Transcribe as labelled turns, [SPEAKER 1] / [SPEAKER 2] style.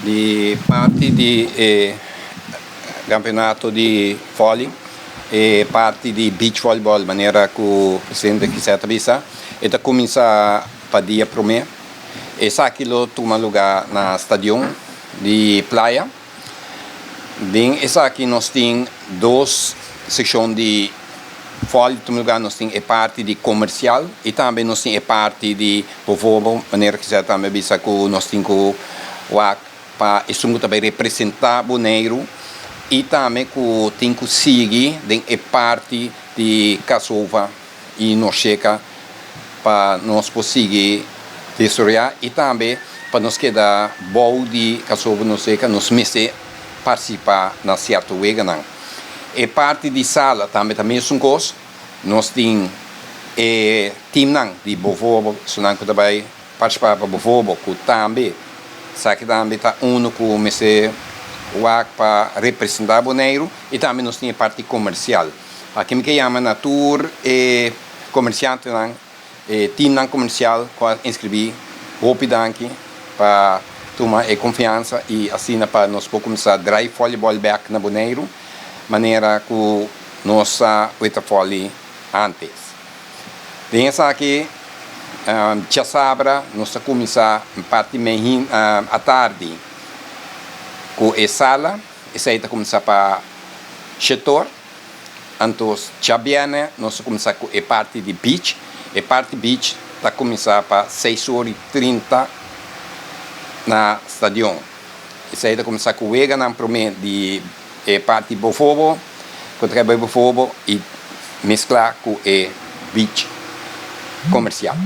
[SPEAKER 1] Di parti di e campeonato di volley, e parti di beach volleyball, manera ku presidente Kiseta bisa, e ta kuminsá pa dia 1. Esaki lo tuma lugá na stadion di Playa. Den esaki nos tin dos sekshon di volley tuma lugá. Nos tin e parti di komersial i tambe nos tin e parti di bijvoorbeeld, manera Kiseta tambe bisa ku nos tin ku wak pa esun ku tambe representá Boneiru i tambe ku tin ku sigui den e parti di Casova i Norceca pa nos por sigui desaroyá i tambe pa nos keda bou di Casova Norceca, nos mester partisipá na sierto weganan. E parti di sala tambe ta mesun kos. Nos tin e teamnan di bijvoorbeeld esunnan ku ta bai partisipá pa bijvoorbeeld ku tambe esaki tambe ta unu ku mester wak pa representá Boneiru i tambe nos tin e parti komersial. Aki mi ke yama na tur e komersiantenan, e teamnan komersial ku a inskribí, hopi danki pa tuma e konfiansa i asina pa nos por kuminsá drai volleyball bèk na Boneiru manera ku nos a weta volley antes. Den esaki djasabra nos ta kuminsá parti atardi ku e sala, esei ta kuminsá pa 7'or. Anto djabièrnè nos ta kuminsá ku e parti di beach. E parti beach ta kuminsá pa 6'30 na stadion. Esei ta kuminsá ku weganan promé di e parti Bofobo, ku ta bai Bofobo i mesklá ku e beach komersial.